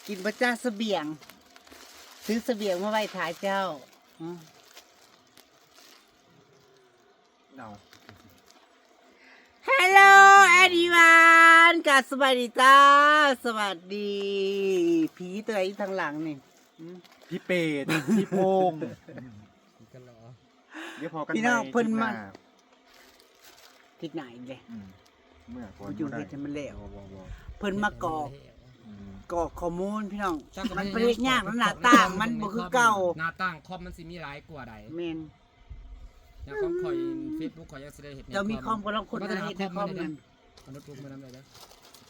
ກິນບໍ່ຈ້າສະບຽງ ຊື້ສະບຽງມາໄວ້ຖ້າເຈົ້າ. ເອົາ Hello everyone ກະສະບາຍດີຈ້າ ສະຫວັດດີ. ຜີຕົວໃດຢູ່ທາງຫຼັງນີ້? ອືມ ຜີເປດ ຜີໂພງ. ດຽວພໍກັນ ພີ່ນ້ອງ ໃໝ່ ເພິ່ນມາ ທິດໜ້າ ທິດໜ້າອີກເດ້. ອືມ ເມື່ອກ່ອນ ຢູ່ ບໍ່ໄດ້ ເຮັດໃຫ້ມັນແລ້ວ. ບໍ່ ບໍ່ ບໍ່ ເພິ່ນມາກອກ ອືມ ກອກຂໍ້ມູນ ພີ່ນ້ອງ. ມັນເຮັດຍາກນຳ ໜ້າຕ່າງມັນບໍ່ຄືເກົ່າ. ໜ້າຕ່າງຄອມມັນຊິມີຫຼາຍກວ່າໃດ. ແມ່ນ. ຢ່າງຂອງຂ້ອຍ ເຟສບຸກຂ້ອຍຍັງຊິໄດ້ເຮັດໃນຄອມ. ເຈົ້າມີຄອມກໍລອງຄົ້ນຫາເຮັດໃນຄອມນັ້ນ. ເອົາໂນ້ດບຸກມານຳໄດ້ເດີ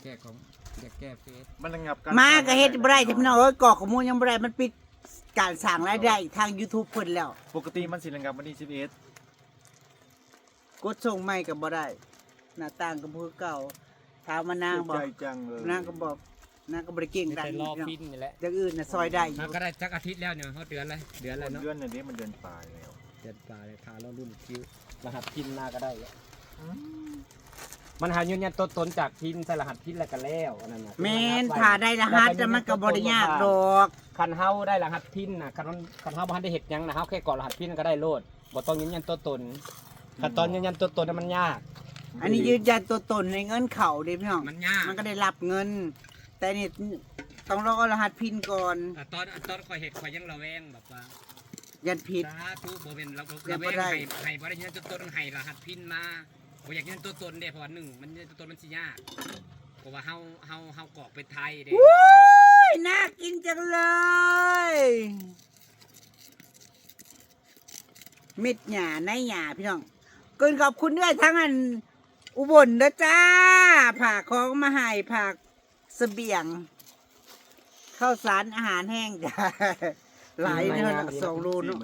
ແກ້ຂອງ ຢາກແກ້ເຟສ. ມັນລະງັບການ ມາກໍເຮັດບໍ່ໄດ້ ພີ່ນ້ອງເອີຍ. ກອກຂໍ້ມູນຍັງບໍ່ໄດ້ ມັນປິດການສ້າງລາຍໄດ້ທາງຢູທູບເພິ່ນແລ້ວ. ປົກກະຕິມັນຊິລະງັບວັນທີສິບເອັດ. ກົດສົ່ງໃໝ່ກໍບໍ່ໄດ້ ໜ້າຕ່າງກໍບໍ່ຄືເກົ່າ. ຖາມວ່ານາງບໍ່ ນາງກໍບໍ່ ນາງກໍບໍ່ໄດ້ເກັ່ງດັງ. ມີແຕ່ລໍຟິນນີ້ແຫຼະ ຢ່າງອື່ນນະຊ່ອຍໄດ້ຢູ່. ມັນກໍໄດ້ຈັກອາທິດແລ້ວນີ້ ຮອດເດືອນແລ້ວ ເດືອນແລ້ວເນາະ. ເດືອນນີ້ເດ້ ມັນເດືອນປາຍແລ້ວ. ເດືອນປາຍແລ້ວ ຖ້າລໍລຸ້ນຄິວ ລະຫັດພິນມາກໍໄດ້ແລ້ວ. ອືມ ມັນຫາຢືນຢັນຕົວຕົນຈາກພິນ ໃສ່ລະຫັດພິນແລ້ວກໍແລ້ວ ອັນນັ້ນນະ. ແມ່ນ ຖ້າໄດ້ລະຫັດແລ້ວມັນກໍບໍ່ໄດ້ຍາກດອກ. ຄັນເຮົາໄດ້ລະຫັດພິນນະ ຄັນ ຄັນເຮົາບໍ່ທັນໄດ້ເຮັດຫຍັງນະ ເຮົາແຄ່ກອກລະຫັດພິນກໍໄດ້ໂລດ. ບໍ່ຕ້ອງຢືນຢັນຕົວຕົນ. ອືມ ຂັ້ນຕອນຢືນຢັນຕົວຕົນນະມັນຍາກ. ອັນນີ້ຢືນຢັນຕົວຕົນໃຫ້ເງິນເຂົ້າເດ້ພີ່ນ້ອງ ມັນຍາກ ມັນກໍໄດ້ຮັບເງິນ. ແຕ່ນີ້ຕ້ອງລອງເອົາລະຫັດພິນກ່ອນ. ຕອນ ຕອນຂ້ອຍເຮັດ ຂ້ອຍຍັງລະແວງແບບວ່າຢ້ານຜິດ. ສາທຸ ບໍ່ແມ່ນລະ ລະແວງໃຫ້ ໃຫ້ບໍ່ໄດ້ຢືນຢັນຕົວຕົນ ໃຫ້ລະຫັດພິນມາ. ບໍ່ຢາກຢືນຢັນຕົວຕົນເດ້ ເພາະວ່າໜຶ່ງ ມັນຢືນຢັນຕົວຕົນມັນຊິຍາກ ເພາະວ່າເຮົາ ເຮົາ ເຮົາກອກໄປໄທເດ້. ໂອ້ຍ ໜ້າກິນຈັງເລີຍ. ເມັດຫຍ້າໃນຫຍ້າພີ່ນ້ອງ. ເກີນຂອບຄຸນເອື້ອຍທາງອັນອຸບົນເດີຈ້າ ຝາກຂອງມາໃຫ້ ຝາກສະບຽງ ເຂົ້າສານອາຫານແຫ້ງ ຫຼາຍເນາະ ສອງໂລເນາະ.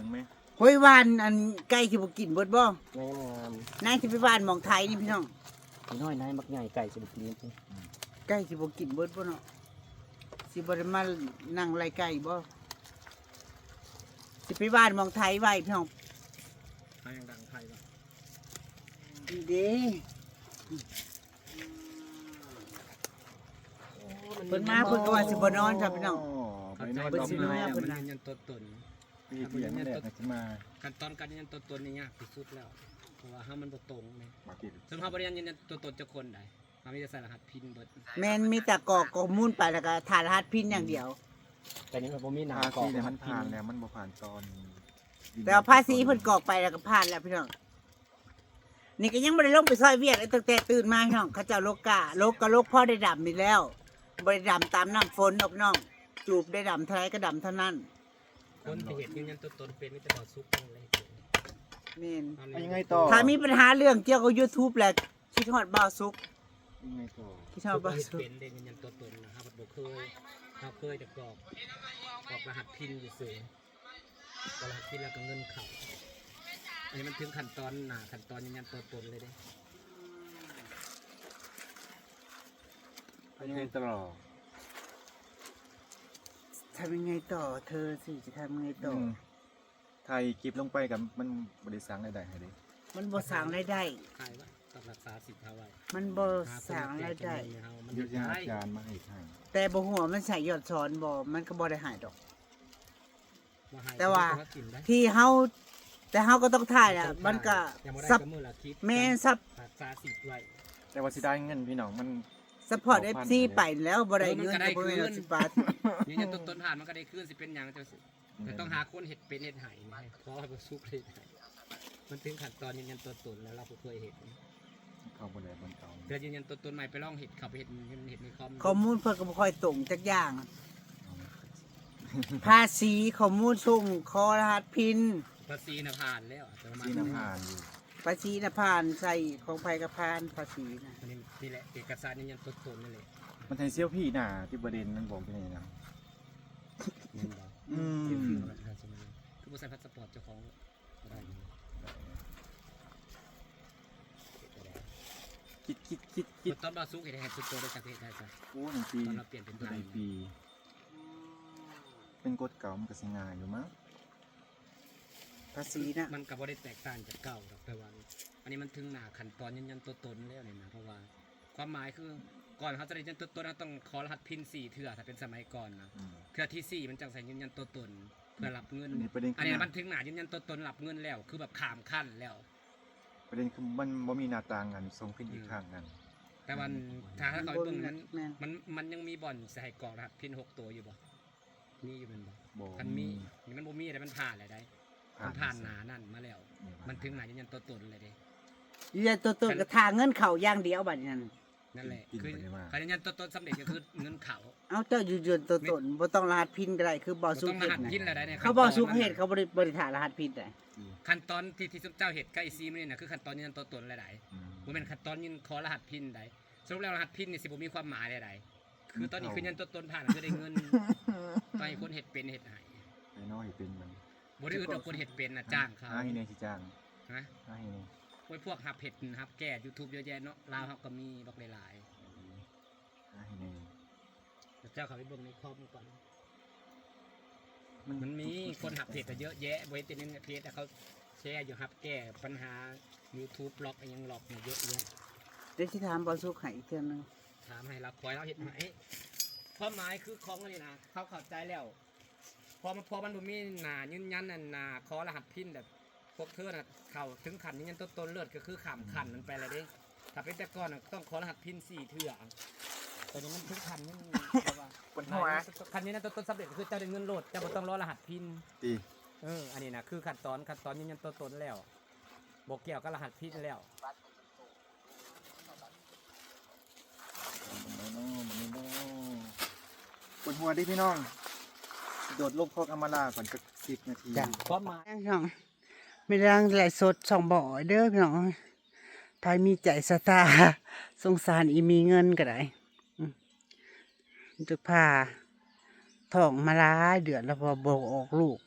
ໂຫຍ ຫວ່ານອັນໄກ່ຊິບໍ່ກິນເບິດບໍ່? ນາງຊິໄປຫວ່ານໝອງໄຖນີ້ພີ່ນ້ອງ. ອີນ້ອຍນາຍມັກໃຫຍ່ ໄກ່ຊິບໍ່ກິນເບິດຕິ? ໄກ່ຊິບໍ່ກິນເບິດບໍ່ເນາະ? ຊິບໍ່ໄດ້ມານັ່ງໄລ່ໄກ່ບໍ່? ຊິໄປຫວ່ານໝອງໄຖໄວ້ພີ່ນ້ອງ. ຫາຫຍັງດັງໄຖວະ? ນີ້ເດ້ ເພິ່ນມາເພິ່ນກໍວ່າຊິບໍ່ນອນຈ້າພີ່ນ້ອງ. ເພິ່ນຊິເມືອເພິ່ນນະ. ໄປເຮັດຫຍັງແລ້ວກໍຊິມາ. ຂັ້ນຕອນການຢືນຢັນຕົວຕົນນີ້ຍາກທີ່ສຸດແລ້ວ ເພາະວ່າເຮົາມັນບໍ່ຕົງເດ້. ເຊິ່ງເຮົາບໍ່ໄດ້ຢືນຢັນຕົວຕົນຈັກຄົນໃດ. ເຮົາມີແຕ່ໃສ່ລະຫັດພິນເບິດ. ແມ່ນ ມີແຕ່ກອກຂໍ້ມູນໄປ ແລ້ວກໍຖ່າຍລະຫັດພິນຢ່າງດຽວ. ແຕ່ນີ້ມັນບໍ່ມີໜ້າກອກລະຫັດພິນ. ພາສີນະມັນຜ່ານແລ້ວ ມັນບໍ່ຜ່ານຕອນ. ແຕ່ວ່າພາສີເພິ່ນກອກໄປແລ້ວກໍຜ່ານແລ້ວພີ່ນ້ອງ. ນີ້ກໍຍັງບໍ່ໄດ້ລົງໄປຊ່ອຍວຽກເລີຍ ຕັ້ງແຕ່ຕື່ນມາພີ່ນ້ອງ. ເຂົາເຈົ້າລົກກ້າ ລົກກໍລົກພໍໄດ້ດຳນີ້ແລ້ວ ບໍ່ໄດ້ດຳຕາມນ້ຳຝົນດອກນ້ອງ. ຈູບໄດ້ດຳເທົ່າໃດກໍດຳເທົ່ານັ້ນ. ຄົນທີ່ເຮັດຢືນຢັນຕົວຕົນເປັນມີແຕ່ບ່າວສຸກເທົ່ານັ້ນແຫຼະ. ແມ່ນ. ເອົາຍັງໄງຕໍ່? ຖ້າມີບັນຫາເລື່ອງກ່ຽວກັບຢູທູບແຫຼະ ຄິດຮອດບ່າວສຸກ. ຍັງໄງຕໍ່? ຄິດຮອດບ່າວສຸກ. ເຮັດເປັນເດ້ ຢືນຢັນຕົວຕົນນະ ເຮົາບໍ່ເຄີຍ. ເຮົາເຄີຍແຕ່ກອກ ກອກລະຫັດພິນຊື່ໆ. ກອກລະຫັດພິນແລ້ວກໍເງິນເຂົ້າ. ອັນນີ້ມັນເຖິງຂັ້ນຕອນໜ້າ ຂັ້ນຕອນຢືນຢັນຕົວຕົນເລີຍເດ້. ທຳຍັງໄງຕໍ່? ທຳຍັງໄງຕໍ່? ເທີຊິຈະທຳຍັງໄງຕໍ່? ອືມ ຖ່າຍຄລິບລົງໄປກໍມັນບໍ່ໄດ້ສ້າງລາຍໄດ້ໃຫ້ເດ້. ມັນບໍ່ສ້າງລາຍໄດ້. ຖ່າຍໄວ້ ຕ້ອງຮັກສາສິດເຮົາໄວ້. ມັນບໍ່ສ້າງລາຍໄດ້. ມັນເຮັດໄດ້ ອາຈານມາເຮັດໃຫ້. ແຕ່ບໍ່ຮູ້ວ່າມັນໃຊ້ຍອດສອນບໍ່ ມັນກໍບໍ່ໄດ້ໃຫ້ດອກ. ແຕ່ວ່າທີ່ເຮົາ ແຕ່ເຮົາກໍຕ້ອງຖ່າຍແຫຼະ ມັນກໍ ແມ່ນ ຊັບ ຮັກສາສິດໄວ້. ແຕ່ວ່າຊິໄດ້ເງິນພີ່ນ້ອງ ມັນ ຊັບພອດເອັຟຊີໄປແລ້ວ ບໍ່ໄດ້ເງິນກໍບໍ່ແມ່ນວ່າຊິປາ. ຢືນຢັນຕົວຕົນຜ່ານ ມັນກໍໄດ້ຄືນ ຊິເປັນຫຍັງຈັ່ງຊີ້. ແຕ່ຕ້ອງຫາຄົນເຮັດເປັນເຮັດໃຫ້ ຂໍໃຫ້ບໍ່ສຸກເຮັດໃຫ້. ມັນເຖິງຂັ້ນຕອນຢືນຢັນຕົວຕົນແລ້ວ ລາວບໍ່ເຄີຍເຮັດ. ເຂົາບໍ່ໄດ້ເບິ່ງເຂົາ ເພື່ອຢືນຢັນຕົວຕົນໃໝ່ ໄປລອງເຮັດ ເຂົ້າໄປເຮັດ ເຫັນໃນຄອມ. ຂໍ້ມູນເພິ່ນກໍບໍ່ຄ່ອຍຕົງຈັກຢ່າງ. ພາສີ ຂໍ້ມູນສົ່ງ ຂໍລະຫັດພິນ. ພາສີນະຜ່ານແລ້ວ ພາສີນະຜ່ານຢູ່. ພາສີນະຜ່ານ ໃສ່ຂອງໃຜກໍຜ່ານ ພາສີນະ. ອັນນີ້ ນີ້ແຫຼະ ເອກະສານຢືນຢັນຕົວຕົນນີ້ແຫຼະ. ມັນໃຫ້ເຊວພີໜ້າທີ່ບໍ່ເດັ່ນ ມັນບອກຢູ່ນີ້ນະ. ແມ່ນບໍ່? ອືມ ຄືບໍ່ໃສ່ພາສປອດເຈົ້າຂອງ? ຄິດ ຄິດ ຄິດ ຄິດ ຕອນບ່າວສຸກເຮັດໃຫ້ສຸດໂຕໄດ້ຈັກເຮັດໄດ້ຊະ. ໂອ້ ໜຶ່ງປີ ຕອນເຮົາປ່ຽນເປັນໄທ ໄດ້ປີ ເປັນກົດເກົ່າ ມັນກໍຊິງ່າຍຢູ່ມັ້ງ. ພາສີນະ ມັນກໍບໍ່ໄດ້ແຕກຕ່າງຈາກເກົ່າດອກ ແຕ່ວ່າອັນນີ້ມັນເຖິງໜ້າຂັ້ນຕອນຢືນຢັນຕົວຕົນແລ້ວນີ້ນະ ເພາະວ່າ ຄວາມໝາຍຄື ກ່ອນເຮົາຈະໄດ້ຢືນຢັນຕົວຕົນ ເຮົາຕ້ອງຂໍລະຫັດພິນສີ່ເທື່ອ ຖ້າເປັນສະໄໝກ່ອນນະ. ອືມ ເທື່ອທີສີ່ມັນຈັ່ງໃສ່ຢືນຢັນຕົວຕົນເພື່ອຮັບເງິນ. ອັນນີ້ປະເດັນ ອັນນີ້ບັນທຶກໜ້າຢືນຢັນຕົວຕົນຮັບເງິນແລ້ວ ຄືແບບຂ້າມຂັ້ນແລ້ວ. ປະເດັນຄືມັນບໍ່ມີໜ້າຕ່າງອັນສົ່ງພິນອີກ ອືມ ຄັ້ງນັ້ນ. ແຕ່ວ່າ ອືມ ຖ້າເຮົາເຂົ້າໄປເບິ່ງນັ້ນ ມັນ ມັນຍັງມີບ່ອນຊິໃຫ້ກອກລະຫັດພິນຫົກໂຕຢູ່ບໍ່? ມີຢູ່ແມ່ນບໍ່? ບໍ່ ຄັນມີ ມີ ນີ້ມັນບໍ່ມີແລ້ວ ມັນຜ່ານແລ້ວໃດ໋. ຜ່ານ ມັນຜ່ານໜ້ານັ້ນມາແລ້ວ. ແມ່ນ ມັນເຖິງໜ້າຢືນຢັນຕົວຕົນແລ້ວເດ້. ຢືນຢັນຕົວຕົນ ຄັນ ກໍຖ້າເງິນເຂົ້າຢ່າງດຽວບັດນີ້ນັ້ນ. ນັ້ນແຫຼະ ຄືຄັນຢືນຢັນຕົວຕົນສຳເລັດກໍຄືເງິນເຂົ້າ. ເອົາ ເຈົ້າຢືນຢັນຕົວຕົນ ບໍ່ຕ້ອງລະຫັດພິນກໍໄດ້ ຄືເວົ້າສູ່ເຮັດນະ. ເຂົາເວົ້າສູ່ເຮັດ ເຂົາບໍ່ໄດ້ ບໍ່ໄດ້ຖ້າລະຫັດພິນໃດ. ຂັ້ນຕອນທີ່ ທີ່ຊຸມເຈົ້າເຮັດກັບອີຊີມື້ນີ້ນະ ຄືຂັ້ນຕອນຢືນຢັນຕົວຕົນແລ້ວໃດ໋. ອືມ ບໍ່ແມ່ນຂັ້ນຕອນຍື່ນຂໍລະຫັດພິນໃດ໋. ສະຫຼຸບແລ້ວລະຫັດພິນນີ້ຊິບໍ່ມີຄວາມໝາຍແລ້ວໃດ໋. ຄືຕອນນີ້ຄືຢືນຢັນຕົວຕົນຜ່ານ ຄືໄດ້ເງິນ ຕ້ອງໃຫ້ຄົນເຮັດເປັນເຮັດໃຫ້. ໃຜເນາະເຮັດເປັນມັນ ບໍ່ໄດ້ອຶດດອກຄົນເຮັດເປັນນະ ຈ້າງເຂົາ. ຫາໃຫ້ແດ່ຊິຈ້າງ. ຮະ? ຫາໃຫ້ແດ່. ໂອ້ຍ ພວກຮັບເຮັດ ຮັບແກ້ YouTube ເຍາະແຍະເນາະ ລາວເຮົາກໍມີບັກຫຼາຍໆ. ເອີ ຫາໃຫ້ແດ່. ແລ້ວເຈົ້າເຂົ້າໄປເບິ່ງໃນຄອມກ່ອນ. ມັນ ມັນມີຄົນຮັບເຮັດເຍາະແຍະ ບໍ່ເຫັນແຕ່ໃນເຟສ ແລ້ວເຂົາແຊຢູ່ ຮັບແກ້ບັນຫາ YouTube ລັອກ ອີ່ຫຍັງລັອກນີ້ເຍາະແຍະ. ດຽວຊິຖາມບ່າວສຸກໃຫ້ອີກເທື່ອໜຶ່ງ. ຖາມໃຫ້ລາວ ຂ້ອຍລາວເຮັດໃຫ້. ຄວາມໝາຍຄືຂອງອັນນີ້ນະ ເຂົາເຂົ້າໃຈແລ້ວ. ເພາະມັນ ເພາະມັນບໍ່ມີໜ້າຢືນຢັນ ອັນໜ້າຂໍລະຫັດພິນແບບ ພວກເທີນະ ເຂົ້າເຖິງຂັ້ນຢືນຢັນຕົວຕົນເລີດ ກໍຄືຂ້າມຂັ້ນມັນໄປແລ້ວເດ້. ຖ້າເປັນແຕ່ກ່ອນນະ ຕ້ອງຂໍລະຫັດພິນສີ່ເທື່ອ. ຕອນນີ້ມັນເຖິງຂັ້ນ ຍັງແບບວ່າ ປວດຫົວ. ຂັ້ນຢືນຢັນຕົວຕົນສຳເລັດ ກໍຄືເຈົ້າໄດ້ເງິນໂລດ ເຈົ້າບໍ່ຕ້ອງລໍລະຫັດພິນ. ຕິ ເອີ ອັນນີ້ນະ ຄືຂັ້ນຕອນ ຂັ້ນຕອນຢືນຢັນຕົວຕົນແລ້ວ. ບໍ່ກ່ຽວກັບລະຫັດພິນແລ້ວ. ປວດຫົວເດ້ພີ່ນ້ອງ. ໂດດລົງຄອກອຳມາລາກ່ອນຈັກສິບນາທີ. ຈ້າ ຄວາມໝາຍ ພີ່ນ້ອງ ແມ່ນາງໄລຟ໌ສົດຊ່ອງບໍ່ອອຍເດີພີ່ນ້ອງ. ໃຜມີໃຈສະຕາສົງສານອີ່ມີເງິນກໍໄດ້. ອືມ ຈະພາທ້ອງມາຫຼາຍເດືອນແລ້ວ ບໍ່ ບໍ່ອອກລູກ.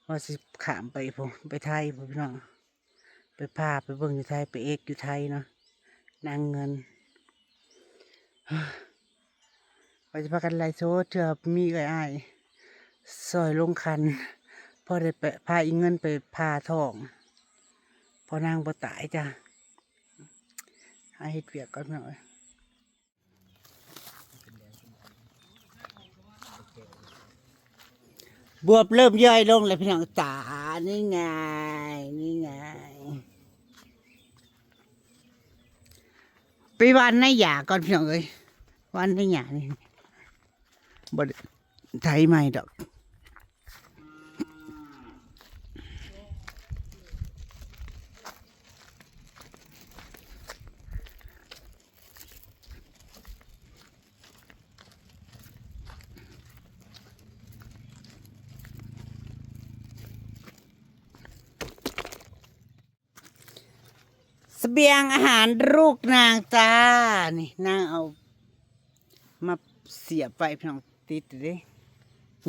ວ່າຊິຂ້າມໄປພຸ້ນ ໄປໄທພຸ້ນພີ່ນ້ອງ. ໄປພາໄປເບິ່ງຢູ່ໄທ ໄປເອກຢູ່ໄທເນາະ ນາງເງິນ. ວ່າຊິພາກັນໄລຟ໌ສົດ ເທື່ອມີເອື້ອຍອ້າຍຊ່ອຍລົງຄັນ ພໍໄດ້ໄປພາອີ່ເງິນໄປຜ່າທ້ອງ ເພາະນາງບໍ່ຕາຍຈ້າ. ຫາເຮັດວຽກກ່ອນພີ່ນ້ອງເອີຍ. ບວບເລີ່ມຍ່ອຍລົງແລ້ວພີ່ນ້ອງ. ຕາ ນີ້ໄງ ນີ້ໄງ. ໄປຫວ່ານໃນຫຍ້າກ່ອນພີ່ນ້ອງເອີຍ ຫວ່ານໃນຫຍ້ານີ້ ບໍ່ໄດ້ໄຖໃໝ່ດອກ. ສະບຽງອາຫານລູກນາງຈ້າ. ນີ້ນາງເອົາມາສຽບໄວ້ພີ່ນ້ອງ ຕິດເດ້.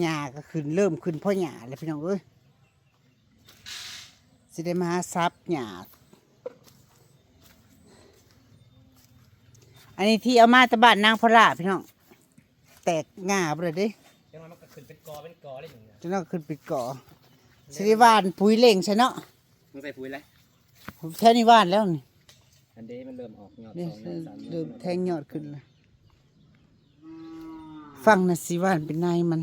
ຫຍ້າກໍຂຶ້ນ ເລີ່ມຂຶ້ນເພາະຫຍ້າແລ້ວພີ່ນ້ອງເອີຍ. ຊິໄດ້ມາສັບຫຍ້າ. ອັນນີ້ທີ່ເອົາມາແຕ່ບ້ານນາງໂພລາພີ່ນ້ອງ ແຕກງ່າເບິດເດ້. ຈັກໜ້ອຍມັນກໍຂຶ້ນເປັນກໍເປັນກໍເດ້. ຈັກໜ້ອຍກໍຂຶ້ນເປັນກໍ. ຊິໄດ້ຫວ່ານປຸ໋ຍເລັ່ງໃສ່ເນາະ. ຕ້ອງໃສ່ປຸ໋ຍແຫຼະ. ແຖວນີ້ຫວ່ານແລ້ວນີ້. ອັນເດ້ ມັນເລີ່ມອອກຍອດ ນີ້ ສອງຍອດ ສາມຍອດ ເລີ່ມແທງຍອດຂຶ້ນລະ. ຝັ່ງນະຊິຫວ່ານເປັນນາຍມັນ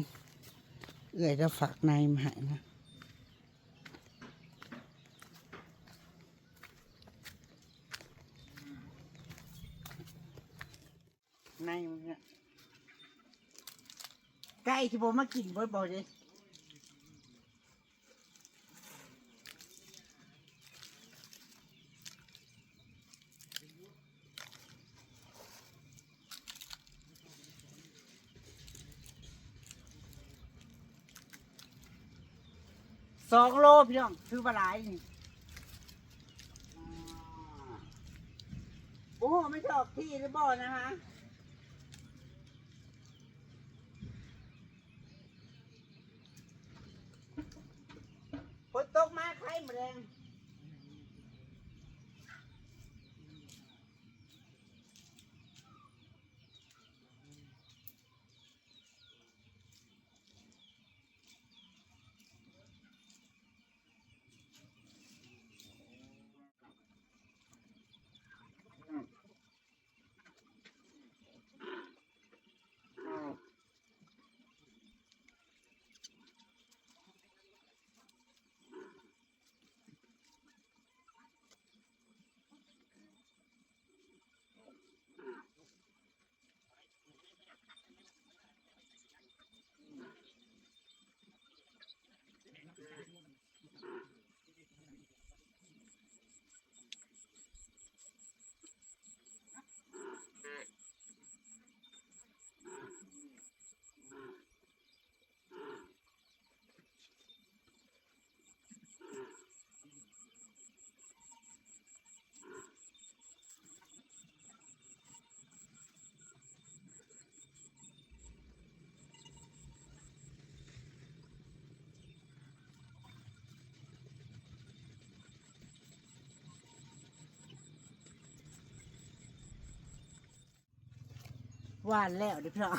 ເອື້ອຍລາວຝາກນາຍມາໃຫ້ນະ. ໃນມັນນະ ໄກ່ຊິບໍ່ມາກິນເບິດບໍ່ເດ້. ສອງໂລພີ່ນ້ອງ ຖືວ່າຫຼາຍນີ້. ບໍ່ຮູ້ມັນຈະອອກທີ່ຫຼືບໍ່ນະຮະ. ຝົນຕົກມາໄຄມື້ແລງ. ຫວ່ານແລ້ວເດ້ພີ່ນ້ອງ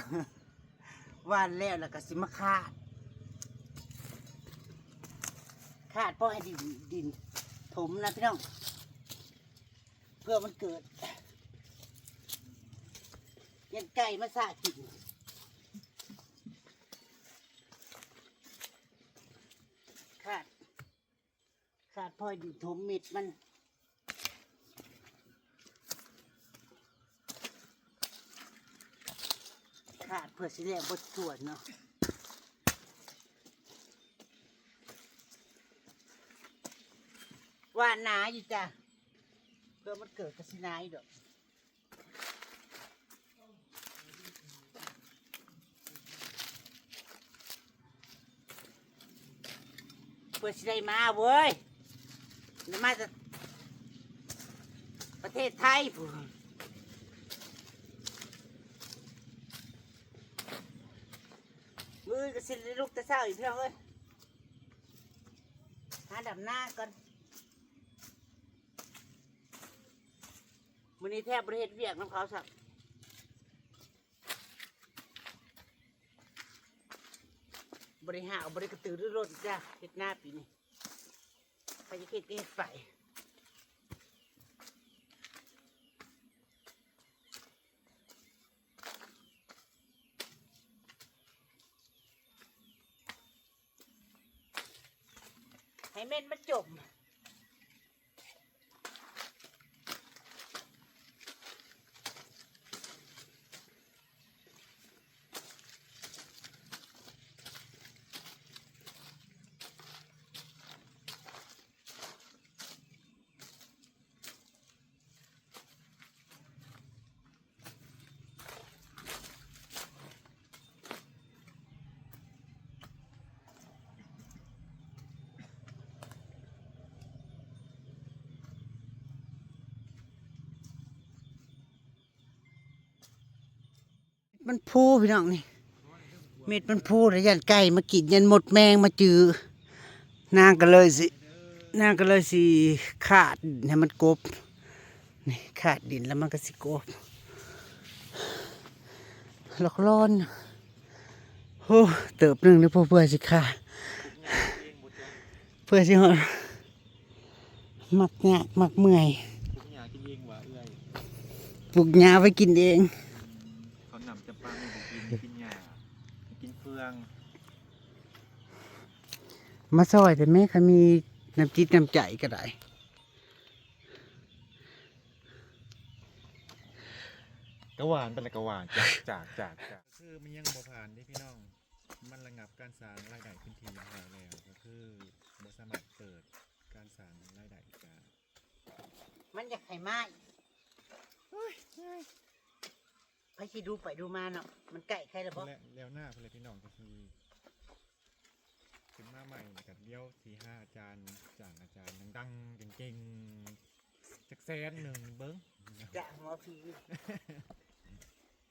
ຫວ່ານແລ້ວ ແລ້ວກໍຊິມາຄາດ ຄາດພໍໃຫ້ດິນ ດິນຖົມນະພີ່ນ້ອງ ເພື່ອມັນເກີດ ຢ້ານໄກ່ມາຊະກິນ ຄາດ ຄາດພໍໃຫ້ດິນຖົມເມັດມັນ ຄາດເພື່ອຊິແລ້ວເບິດສວນເນາະ ຫວ່ານໜາຢູ່ຈ້ະ ເພື່ອມັນເກີດກໍຊິໜາຢູ່ດອກ. ເພື່ອຊິໄດ້ມາເວີຍ ໄດ້ມາຈາກປະເທດໄທພຸ້ນ ມື້ອື່ນກໍຊິໄດ້ລຸກແຕ່ເຊົ້າອີກ ພີ່ນ້ອງເອີຍ ຫາດຳນາກ່ອນ. ມື້ນີ້ແທບບໍ່ໄດ້ເຮັດວຽກນຳເຂົາຊ້ຳ ບໍ່ໄດ້ຫາວ ບໍ່ໄດ້ກະຕືລືລົ້ນຈ້າ ເຮັດນາປີນີ້ ໃຜຢາກເຮັດກໍເຮັດໄປ. ໃຫ້ເມັດມັນຈົມ ມັນພູພີ່ນ້ອງນີ້ ເມັດມັນພູ ແລ້ວຢ້ານໄກ່ມາກິນ ຢ້ານມົດແມງມາຈື່ ນາງກໍເລີຍຊິ ນາງກໍເລີຍຊິຄາດໃຫ້ມັນກົບ ນີ້ຄາດດິນແລ້ວມັນກໍຊິກົບ ລອກລອນ ໂອ້ ເຕີບໜຶ່ງເດີ ເພື່ອຊິຄາດ ເພື່ອຊິຮອດ ມັກຍາກມັກເມື່ອຍ ປູກຫຍ້າກິນເອງຫວາເອື້ອຍ ປູກຫຍ້າໄວ້ກິນເອງ ເຂົານຳຈຳປາແມ່ນບໍ່ກິນ ກິນຫຍ້າ ກິນເຟືອງ. ມາຊ່ອຍແດ່ແມ້ ຄັນມີນ້ຳຈິດນ້ຳໃຈກໍໄດ້ ກະຫວານປານໃດກະຫວານ ຈາກ ຈາກ ຈາກ ຈາກ ຄືມັນຍັງບໍ່ຜ່ານເດ້ພີ່ນ້ອງ ມັນລະງັບການສ້າງລາຍໄດ້ພື້ນທີ່ຮຽບຮ້ອຍແລ້ວ ກໍຄືບໍ່ສາມາດເປີດການສ້າງລາຍໄດ້ ກະມັນຢາກໃຫ້ມາອີກ ໂອ້ຍ ໃຜຊິດູໄປດູມາເນາະ ມັນໃກ້ໃຄແລ້ວບໍ່ ແລ້ວໜ້າພຸ້ນແຫຼະພີ່ນ້ອງ ກໍຄື ຂຶ້ນມາໃໝ່ນີ້ກໍດຽວຊິຫາອາຈານ ຈ້າງອາຈານດັງໆ ເກັ່ງໆ ຈັກແສນໜຶ່ງເບິ່ງ ຈ້າງໝໍຜີ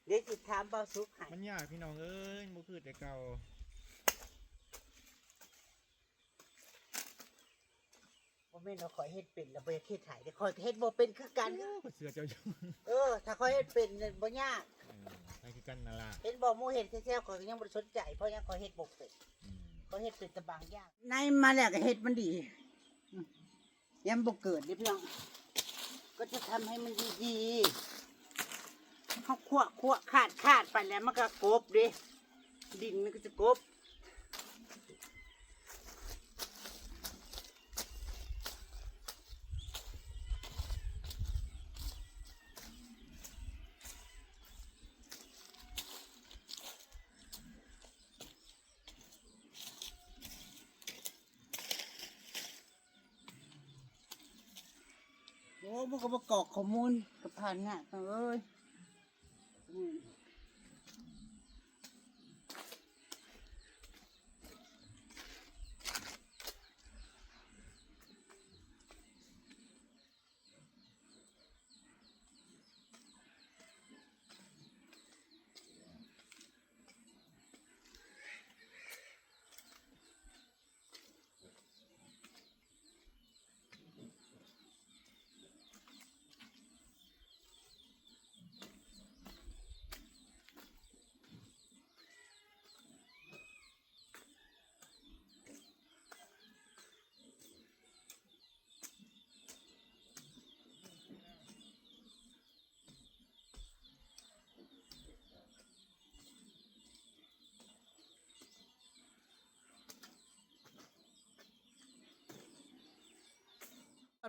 ດຽວຊິຖາມບ່າວສຸກໃຫ້ ມັນຍາກພີ່ນ້ອງເອີຍ ບໍ່ຄືແຕ່ເກົ່າ. ບໍ່ແມ່ນວ່າຂ້ອຍເຮັດເປັນແລ້ວບໍ່ຢາກເຮັດໃຫ້ເດ້ ຂ້ອຍກໍເຮັດບໍ່ເປັນຄືກັນ ໂອ້ ຂ້ອຍເຊື່ອເຈົ້າຢູ່ ເອີ ຖ້າຂ້ອຍເຮັດເປັນນີ້ບໍ່ຍາກ ເອີ ໃຜຄືກັນນັ້ນລະ ເຫັນບໍ່ ໝູ່ເຮັດແຊວໆ ຂ້ອຍກໍຍັງບໍ່ໄດ້ສົນໃຈ ເພາະຫຍັງ ຂ້ອຍເຮັດບໍ່ເປັນ ອືມ ຂ້ອຍເຮັດເປັນແຕ່ບາງຢ່າງ ໃນມາແລ້ວກໍເຮັດມັນດີ ອືມ ຍາມບໍ່ເກີດເດ້ພີ່ນ້ອງ ກໍຈະທຳໃຫ້ມັນດີໆ ເຮົາຄວກໆ ຄາດໆ ໄປແລ້ວມັນກໍກົບເດ້ ດິນມັນກໍຈະກົບ. ໂອ້ ມັນກໍບໍ່ກອກຂໍ້ມູນ ກໍຜ່ານຍາກເນາະເອີຍ.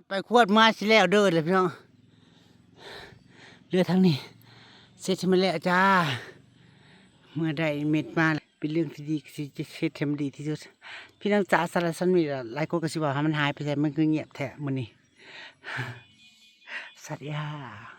ໄປຂວດມາຊິແລ້ວເດີລະພີ່ນ້ອງ ເຫຼືອທາງນີ້ເຊັດໃຫ້ມັນແລ້ວຈ້າ. ເມື່ອໄດ້ເມັດມາເປັນເລື່ອງທີ່ດີ ກໍຊິເຊັດໃຫ້ມັນດີທີ່ສຸດ. ພີ່ນ້ອງຈ໋າ ສາລະສ່ຳນີ້ລະ ຫຼາຍຄົນກໍຊິວ່າ ຫາມັນຫາຍໄປໃສ ມັນຄືງຽບແທ້ມື້ນີ້ ສັດຍາ.